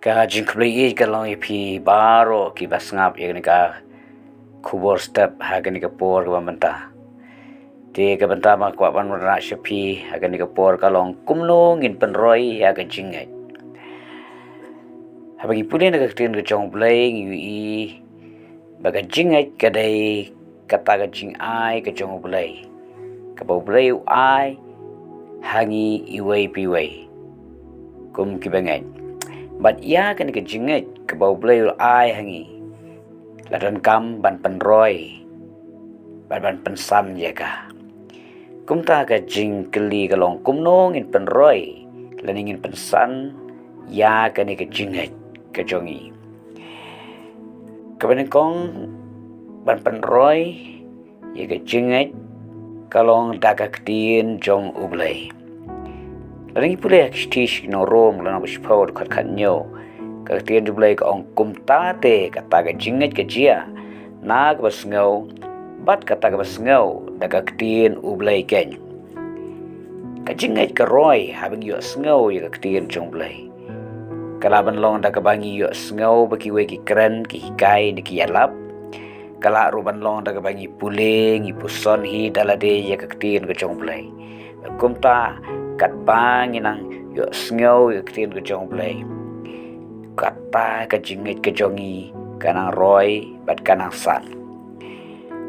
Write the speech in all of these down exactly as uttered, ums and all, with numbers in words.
Ka jingkhublei ka long ïa phi baroh kiba sngap ïa kane ka khubor step ha kane ka por kaba mynta. Te ka bynta ba nga kwah ban wanrah sha phi ha kane ka por ka long kumno ngin pynroi ïa ka jingngeit. Haba ngi pule na ka ktien ka jong U Blei ngi ïohi ba ka jingngeit ka dei kata ka jingai ka jong U Blei, kaba U Blei u ai ha ngi iwei pa iwei kum kiba ngeit. Bad ïa kane ka jingngeit kaba U Blei u ai ha ngi, la donkam ban pynroi bad ban pynsan ïa ka. Kumta ka jingkylli ka long kumno ngin pynroi lane ngin pynsan ïa kane ka jingngeit ka jong ngi. Kaba nyngkong ban pynroi ïa ka jingngeit ka long da ka ktien jong U Blei. Lada ngi pule ha ka shithi sha ki nong Rom lynnong ba shiphew dkhot khathynñiew, ka ktien jong U Blei ka ong, kumta te kata ka jingngeit ka jia na kaba sngew, bad kata kaba sngew da ka ktien U Blei keiñ. Ka jingngeit ka roi haba ngi ïohsngew ïa ka ktien jong U Blei. Ka lah ban long da kaba ngi ïohsngew ba kiwei ki kren, ki hikai ne ki ïalap. Ka lah ruh ban long da kaba ngi pule, ngi puson hi da lade ïa ka ktien ka jong U Blei. Kumta katba ngi nang ïohsngew ïa ka ktien ka jong U Blei, kata ka jingngeit ka jong ngi ka nang roi bad ka nang san.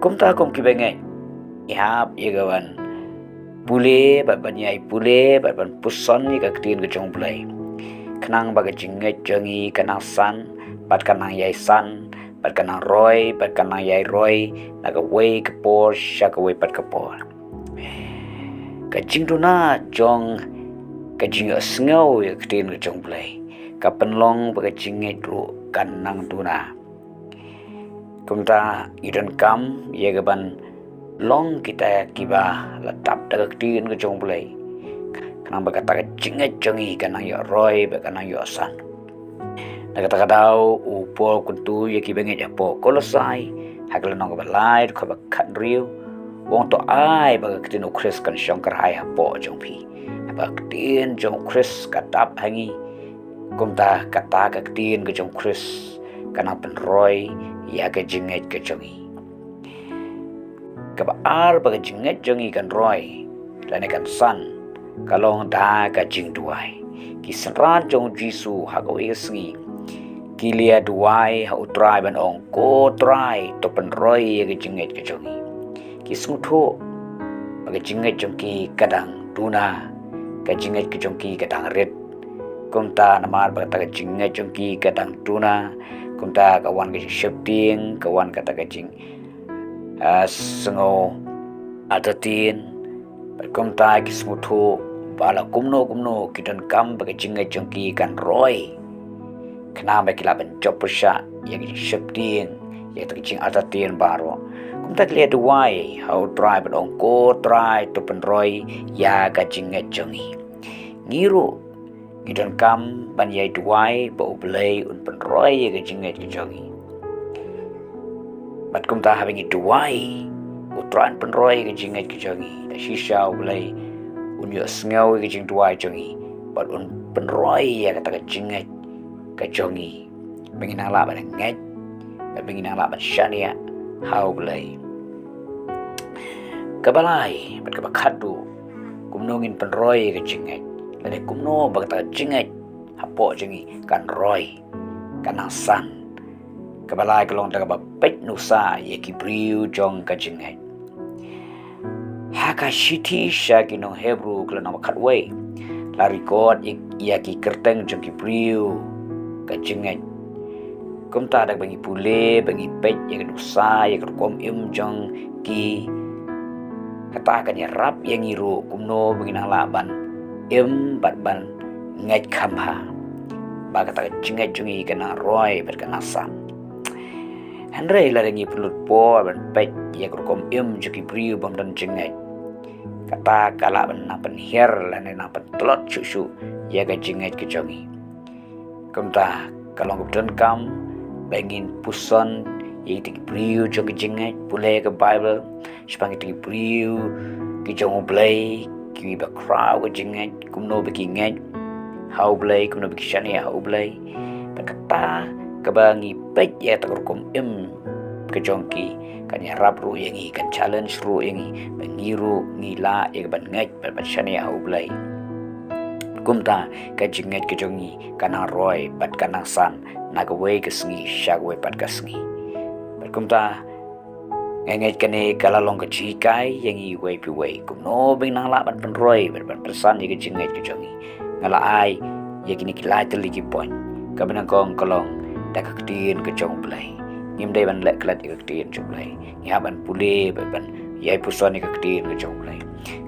Kumta kum kiba ngeit, ngi hap ïa ka ban pule bad ban ïai pule bad ban puson ïa ka ktien ka jong U Blei, khnang ba ka jingngeit jong ngi ka nang san bad ka nang ïai san bad ka nang roi bad ka nang ïai roi na kawei ka por sha kawei pat ka por. Ka jingduna jong ka jingïohsngew ïa ka ktien ka jong U Blei ka pynlong ba ka jingngeit ruh ka nang duna. Kumta ngi donkam ïa ka ban long kita kiba la dap da ka ktien ka jong U Blei, khnang ba kata ka jingngeit jong ngi ka nang ïoh roi bad ka nang ïoh san. Na kata ka daw u Paul u kyntu ïa kiba ngeit hapoh Kolosai ha ka lynnong kaba lai dkhot ba khathynriew, u ong, to ai ba ka ktien U Khrist kan shong kyrhai hapoh jong phi. Haba ka ktien jong U Khrist ka dap ha ngi, kumta kata ka ktien ka jong U Khrist ka nang pynroi ïa ka jingngeit ka jong ngi. Kaba ar ba ka jingngeit jong ngi kan roi lane kan san ka long da ka jingduwai. Ki synran jong U Jisu ha kawei ka sngi ki la duwai ha U Trai ban ong, ko Trai, to pynroi ïa ka jingngeit ka jong ngi. Ki sngewthuh ba ka jingngeit jong ki ka dang duna, ka jingngeit ka jong ki ka dang rit. Kumta namar ba kata ka jingngeit jong ki ka dang duna, kumta ka wan ka jingsheptieng, ka wan kata ka jing, ah, sngew artatien. Bad kumta ki sngewthuh ba la kumno kumno ki donkam ba ka jingngeit jong ki kan roi, khnang ba ki lah ban jop pyrshah ïa ka jingsheptieng, ïa ka jingartatien baroh. Kumta ki la duwai ha U Trai bad ong, ko Trai, to pynroi ïa ka jingngeit jong ngi. Ngi ruh ngi donkam ban ïai duwai ba U Blei un pynroi ïa ka jingngeit ka jong ngi. Bad kumta haba ngi duwai, U Trai un pynroi ïa ka jingngeit ka jong ngi. Da shisha U Blei un ïohsngew ïa ka jingduwai jong ngi bad un pynroi ïa kata ka jingngeit ka jong ngi, ba ngin nang lah ban ngeit, ba ngin nang lah ban shaniah ha U Blei. Kaba lai bad kaba khatduh, kumno ngin pynroi ïa ka jingngeit, lane kumno ba kata ka jingngeit hapoh jong ngi kan roi, kan nang san. Kaba lai ka long da kaba peit nuksa ïa ki briew jong ka jingngeit. Ha ka shithi sha ki nong Hebru ka lynnong ba khatwei, la record ïa, ïa ki kyrteng jong ki briew ka jingngeit. Kumta da kaba ngi pule, ba ngi peit ïa ka nuksa, ïa ka rukom im jong ki, kata kan ïarap ïa ngi ruh kumno ba ngin nang lah ban im bad ban ngeit kham bha ba kata ka jingngeit jong ngi ka nang roi bad ka nang san. Hynrei lada ngi pynlut por ban peit ïa ka rukom im jong ki briew bym don jingngeit, kata ka lah ban nang pynhiar lane nang pyntlot shuh shuh ïa ka jingngeit ka jong ngi. Kumta ka long kaba donkam ba ngin puson ïa kita ki briew jong ka jingngeit, pule ka Baibl shaphang kita ki briew ki jong U Blei, kiba khraw ka jingngeit, kumno ba ki ngeit ha U Blei, kumno ba ki shaniah ha U Blei. Bad kata kaba ngi peit ïa kata ka rukom im ka jong ki, kan ïarap ruh ïa ngi, kan challenge ruh ïa ngi ba ngi ruh ngi lah ïa ka ban ngeit bad ban shaniah ha U Blei. Kumta ka jingngeit ka jong ngi kan nang roi bad kan nang san na kawei ka sngi sha kawei pat ka sngi. Bad kumta nga ngeit kane ka la long ka jinghikai ïa ngi iwei pa iwei kumno ba ngin nang lah ban pynroi bad ban pynsan ïa ka jingngeit ka jong ngi. Nga la ai ïa kine ki lai tylli ki point kaba nyngkong ka long da ka ktien ka jong U Blei. Ngim dei ban leh klet ïa ka ktien jong U Blei. Ngi hap ban pule bad ban ïai puson ïa ka ktien ka jong U Blei.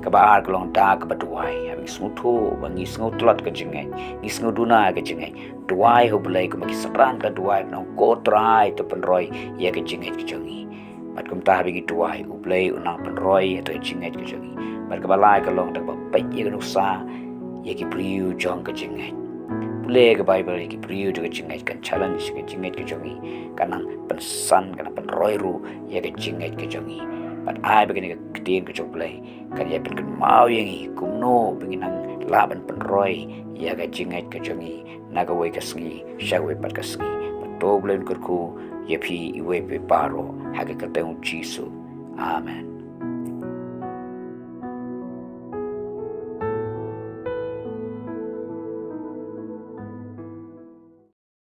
Kaba ar ka long da kaba duwai. Haba ngi sngewthuh ba ngi sngew tlot ka jingngeit, ngi sngew duna ka jingngeit, duwai ha U Blei kumba ki synran ka duwai, ban ong, Ko Trai, to pynroi ïa ka jingngeit ka jong ngi. Bad kumta haba ngi duwai, U Blei u nang pynroi ïa ka jingngeit ka jong ngi. Bad kaba lai ka long da kaba peit ïa ka nuksa ïa ki briew jong ka jingngeit. Pule ka Baibl ïa ki briew jong ka jingngeit, kan challenge ka jingngeit ka jong ngi, kan nang pynsan, kan nang pynroi ruh ïa ka jingngeit ka jong ngi. Bad ai ba kane ka ktien ka jong U Blei kan ïai pynkynmaw ïa ngi kumno ba ngin nang lah ban pynroi ïa ka jingngeit ka jong ngi na kawei ka sngi sha kawei pat ka sngi. Bad to U Blei un kyrkhu ïa phi iwei pa iwei baroh ha ka kyrteng U Jisu. Amen.